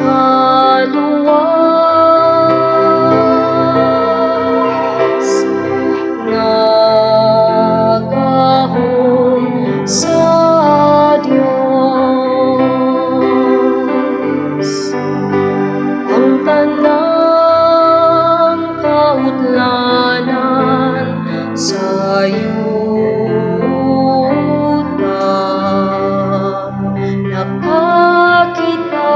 makaluwas nga gahom sa Dios. Ang tanang kautlanan sa yuta nakakita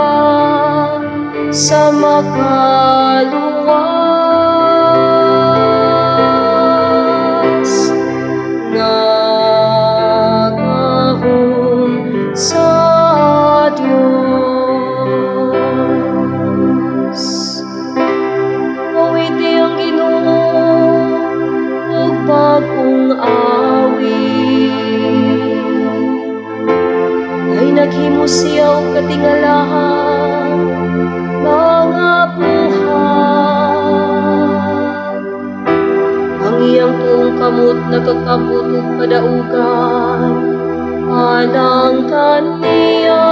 sa makaluwas nga gahom sa Dios. Awiti ang Ginoo og bag-ong awit. Kay naghimo siya og katingalahang mga buhat. Ang iyang tuong kamot nagakabot og kadaugan alang kaniya.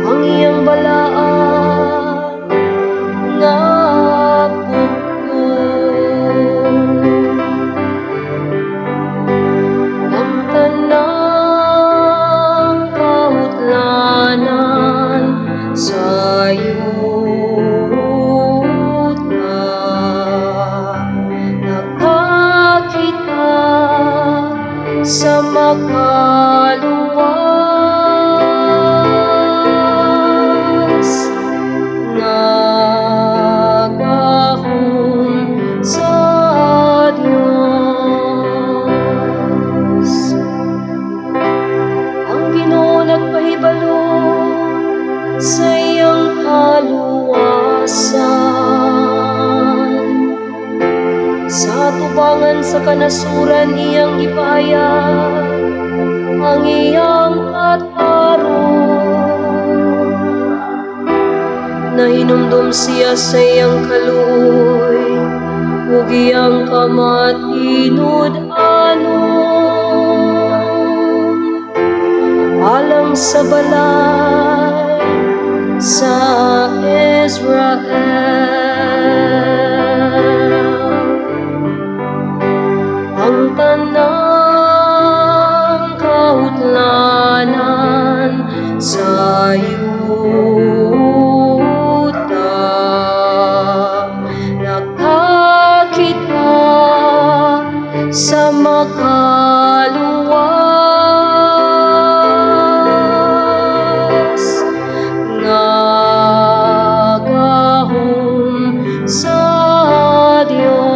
Ang iyang balaan nga bukod. Ang tanang kautlanan sa yuta nakakita sa makaluwas nga gahom sa Dios. Ang Ginoo nagpahibalo sa iyang kaluwasan. Sa tubangan sa kanasuran, iyang gipahayag ang iyang katarong. Nahinumdom siya sa iyang kaluoy ug iyang kamatinud-anon alang sa balay sa Israel. Ang tanang kautlanan sa yuta nakakita sa makaluwas nga gahom sa Dios.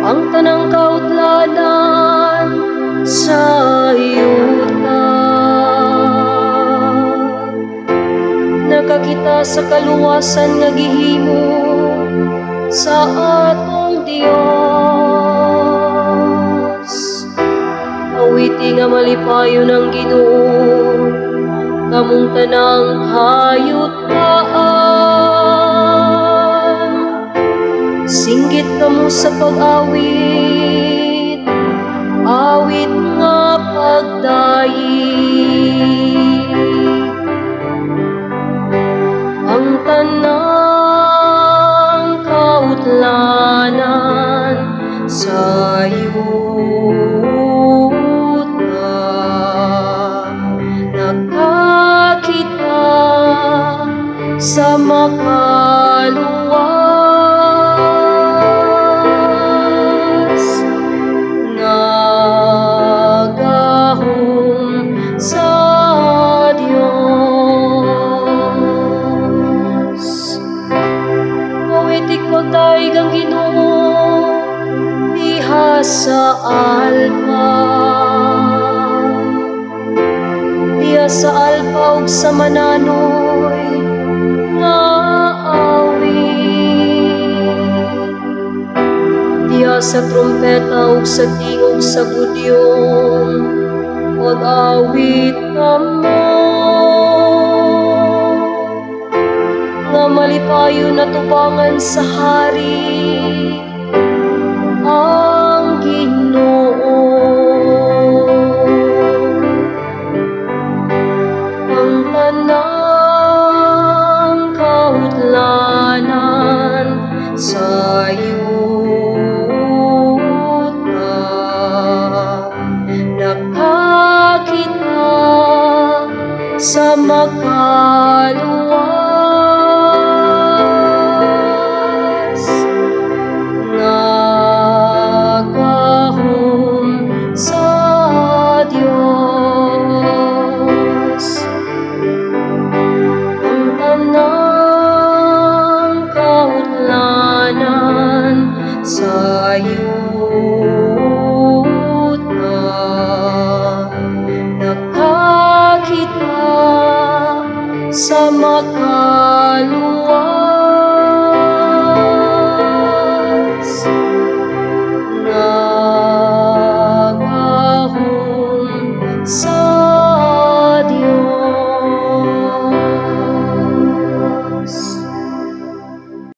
Ang tanang kautlanan sa yuta nakakita sa kaluwasan nga gihimo sa atong Dios. Awiti nga malipayon ang Ginoo, kamong tanang kayutaan. Singgit kamo sa pag-awit, awit nga pagdayeg. Ang tanang kautlanan sa yuta nakakita sa makaluwas nga gahom sa Dios. Awitig pagdayeg ang Ginoo diha sa alpa. Diha sa alpa ug sa mananoy nga awit. Diha sa trumpeta ug sa tingog sa budyong, mag-awit kamo nga malipayon atubangan sa hari, ang Ginoo. Nakakita sa makaluwas nga gahom sa Dios. Ang tanang kautlanan sa yuta nakakita sa makaluwas.